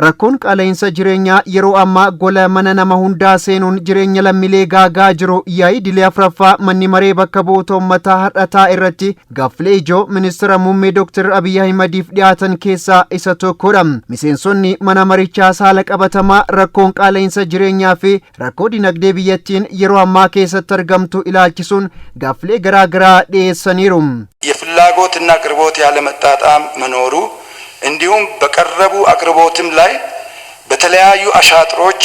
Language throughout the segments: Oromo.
Rakkoon qaala'insa jireenyaa yeroo ammaa gola mana nama hundaa seenuun jireenya lammiilee gaagaa jiru yaa'ii idilee afuraffaa manni maree bakka bu'oota uummataa har'ataa irratti gaaffilee ijoo ministeera muummee Dr. Abiyyi Ahimadiif dhiyaatan keessaa isa tokkodha. Miseensonni mana marichaa haala qabatamaa rakkoon qaala'insa jireenyaa fi rakkoo dinagdee biyyattiin yeroo ammaa keessatti argamtu ilaalchisuun gaaffilee garaa garaa dhiyeessaniiru. የፍላጎትና አቅርቦት ያለመጣጣም መኖሩ እንዲሁም በቀረቡ አቅርቦትም ላይ በተለያዩ አሻጥሮች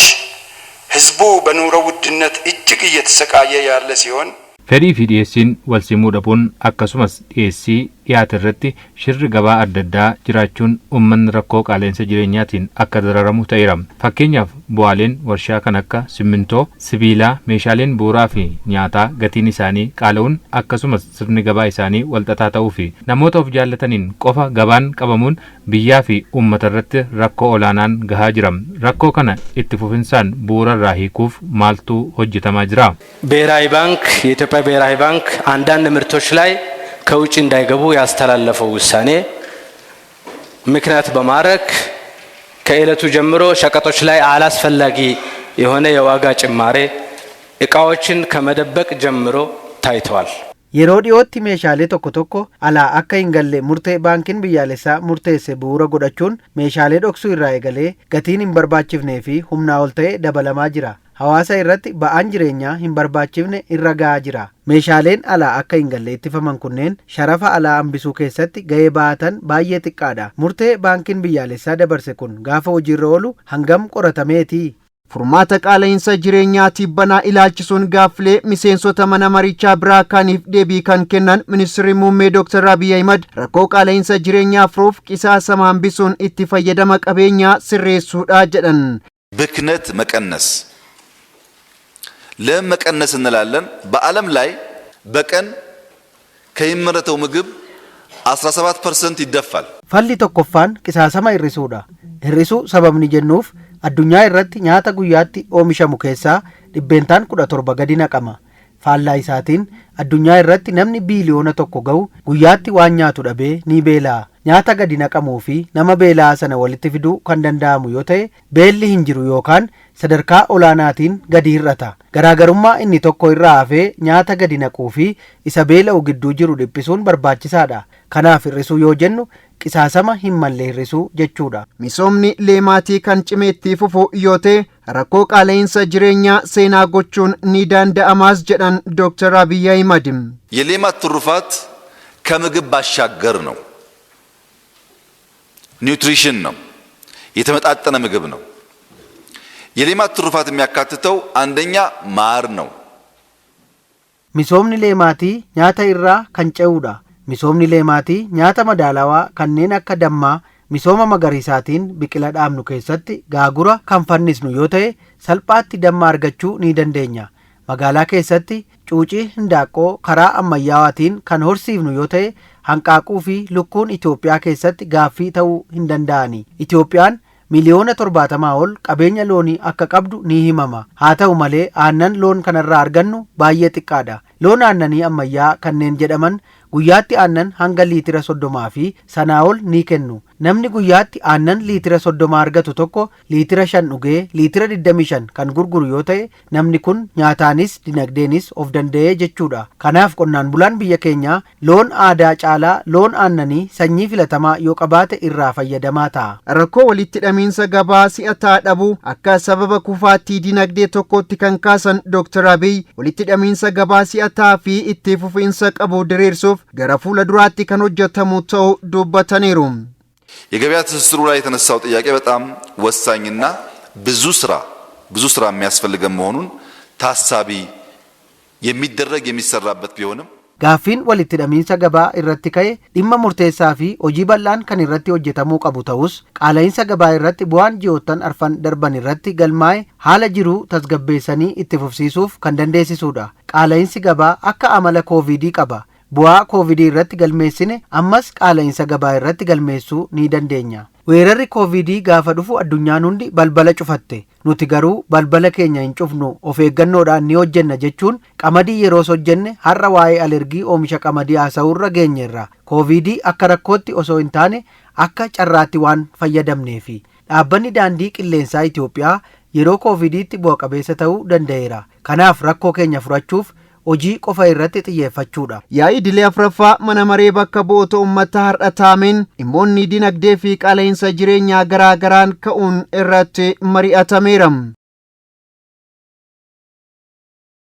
ህዝቡ በኑሮ ውድነት እጅግ እየተሰቃየ ያለ ሲሆን Fedhii fi dhiyeessiin wal simuu dhabuun akkasumas dhiyeessii dhiyaate irratti shirri gabaa adda addaa jiraachuun uummanni rakkoo qaala'insa jireenyaatiin akka dararamu ta'eera. Fakkeenyaaf bu'aaleen warshaa kan akka simmintoo, sibiilaa, meeshaaleen bu'uuraa fi nyaataa gatiin isaanii qaala'uun akkasumas sirni gabaa isaanii walxaxaa ta'uu fi namoota of jaallataniin qofa gabaan qabamuun biyyaa fi uummata irratti rakkoo olaanaan gahaa jira. Rakkoo kana itti fufinsaan bu'uura irraa hiikuuf maaltu hojjetamaa jira? ብሔራዊ ባንክ የኢትዮጵያ ብሔራዊ ባንክ አንዳንድ ምርቶች ላይ ከውጭ እንዳይገቡ ያስተላለፈው ውሳኔ ምክንያት በማድረግ ከዕለቱ ጀምሮ ሸቀጦች ላይ አላስፈላጊ የሆነ የዋጋ ጭማሬ እቃዎችን ከመደበቅ ጀምሮ ታይተዋል። Yeroo dhiyootti meeshaalee tokko tokko alaa akka hin galle murtee baankiin biyyaalessaa murteesse bu'uura godhachuun meeshaalee dhoksuu irraa eegalee gatiin hin barbaachifnee fi humnaa ol ta'e dabalamaa jira. Hawaasa irratti ba'aan jireenyaa hin barbaachifne irra ga'aa jira. Meeshaaleen alaa akka hin galle ittifaman kunneen sharafa alaa hambisuu keessatti ga'ee baatan baay'ee xiqqaadha. Murtee baankiin biyyaalessaa dabarse kun gaafa hojiirra oolu hangam qoratameeti? Furmaata qaala'insa jireenyaa tibbanaa ilaalchisuun gaaffilee miseensota mana marichaa biraa kaaniif deebii kan kennan ministeerri muummee Dr. Abiy Ahimad rakkoo qaala'insa jireenyaa furuuf qisaasama hambisuun itti fayyadama qabeenyaa sirreessuudha jedhan. ብክነት መቀነስ ለምን መቀነስ እንላለን? በዓለም ላይ በቀን ከሚመረተው ምግብ 17% ይደፋል። Falli tokkoffaan qisaasama hir'isuudha. Hir'isuu sababni jennuuf addunyaa irratti nyaata guyyaatti oomishamu keessaa 17% gadi naqama. Faallaa isaatiin addunyaa irratti namni 1 biiliyoona ga'u guyyaatti waan nyaatu dhabee ni beela'a. Nyaata gadi naqamuu fi nama beela'aa sana walitti fiduu kan danda'amu yoo ta'e, beelli hin jiru yookaan sadarkaa olaanaatiin gadi hir'ata. Garaagarummaa inni tokko irraa hafee nyaata gadi naquu fi isa beela'u gidduu jiru dhiphisuun barbaachisaadha. Kanaaf hir'isuu yoo jennu qisaasama hin malle hir'isuu jechuudha. Misoomni leemaatii kan cimeetti fufu yoo ta'e, rakkoo qaala'insa jireenyaa seenaa gochuun ni danda'amaas jedhan Dr. Abiy Ahimad. የሌማት ትሩፋት ከምግብ ባሻገር ነው። Nutrition ነው። የተመጣጠነ ምግብ ነው። የሌማት ትሩፋት የሚያካትተው አንደኛ ማር ነው። Misoomni leemaatii nyaata irraa kan ce'uudha. Misoomni leemaatii nyaata madaalawaa kanneen akka dammaa misooma magariisaatiin biqila dhaabnu keessatti gaagura kan fannisnu yoo ta'e, salphaatti damma argachuu ni dandeenya. Magaalaa keessatti cuucii hindaaqqoo karaa ammayyaawaatiin kan horsiifnu yoo ta'e, hanqaaquu fi lukkuun Itoophiyaa keessatti gaaffii ta'uu hin danda'ani. Itoophiyaan 70 miiliyoona ol qabeenya loonii akka qabdu ni himama. Haa ta'u malee, aannan loon kanarraa argannu baay'ee xiqqaadha. Loon aannanii ammayyaa kanneen jedhaman guyyaatti aannan hanga liitira 30 fi sanaa ol ni kennu. Namni guyyaatti aannan liitira 30 argatu tokko liitira 5 dhugee liitira 25 kan gurguru yoo ta'e, namni kun nyaataanis dinagdeenis of danda'ee jechuudha. Kanaaf qonnaan bulaan biyya keenyaa loon aadaa caalaa loon aannanii sanyii filatamaa yoo qabaate irraa fayyadamaa ta'a. Rakkoo walitti hidhamiinsa gabaa si'ataa dhabuu akka sababa kufaatii dinagdee tokkootti kan kaasan Dr. Abiy, walitti hidhamiinsa gabaa si'ataa fi itti fufiinsa qabu diriirsuuf gara fuula duraatti kan hojjetamu ta'uu dubbataniiru. የገበያ ትስስሩ ላይ የተነሳው ጥያቄ በጣም ወሳኝና ብዙ ስራ የሚያስፈልገን መሆኑን ታሳቢ የሚደረግ የሚሰራበት ቢሆንም Gaaffiin walitti hidhamiinsa gabaa irratti ka'e dhimma murteessaa fi hojii bal'aan kan irratti hojjetamuu qabu ta'us, qaala'insa gabaa irratti bu'aan ji'oottan arfan darban irratti galmaa'e haala jiruu tasgabbeessanii itti fufsiisuuf kan dandeessisudha. Qaala'insi gabaa akka amala koovidii qaba. Bu'aa koovidii irratti galmeessine ammas qaala'insa gabaa irratti galmeessuu ni dandeenya. Weerarri koovidii gaafa dhufu addunyaan hundi balbala cufatte. Nuti garuu balbala keenya hin cufnu, of eeggannoodhaan ni hojjenna jechuun qamadii yeroos hojjenne har'a waa'ee alergii oomisha qamadii haasa'uurra geenyeerra. Koovidii akka rakkootti osoo hin taane akka carraatti waan fayyadamneefi. Dhaabbanni daandii qilleensaa Itoophiyaa yeroo koovidiitti bu'a qabeessa ta'uu danda'eera. Kanaaf rakkoo keenya furachuuf hojii qofa irratti xiyyeeffachuudha. Yaa'ii idilee afuraffaa mana maree bakka bu'oota uummataa har'a taa'ameen dhimmoonni dinagdee fi qaala'insa jireenyaa garaa garaan ka'uun irratti mari'atameera.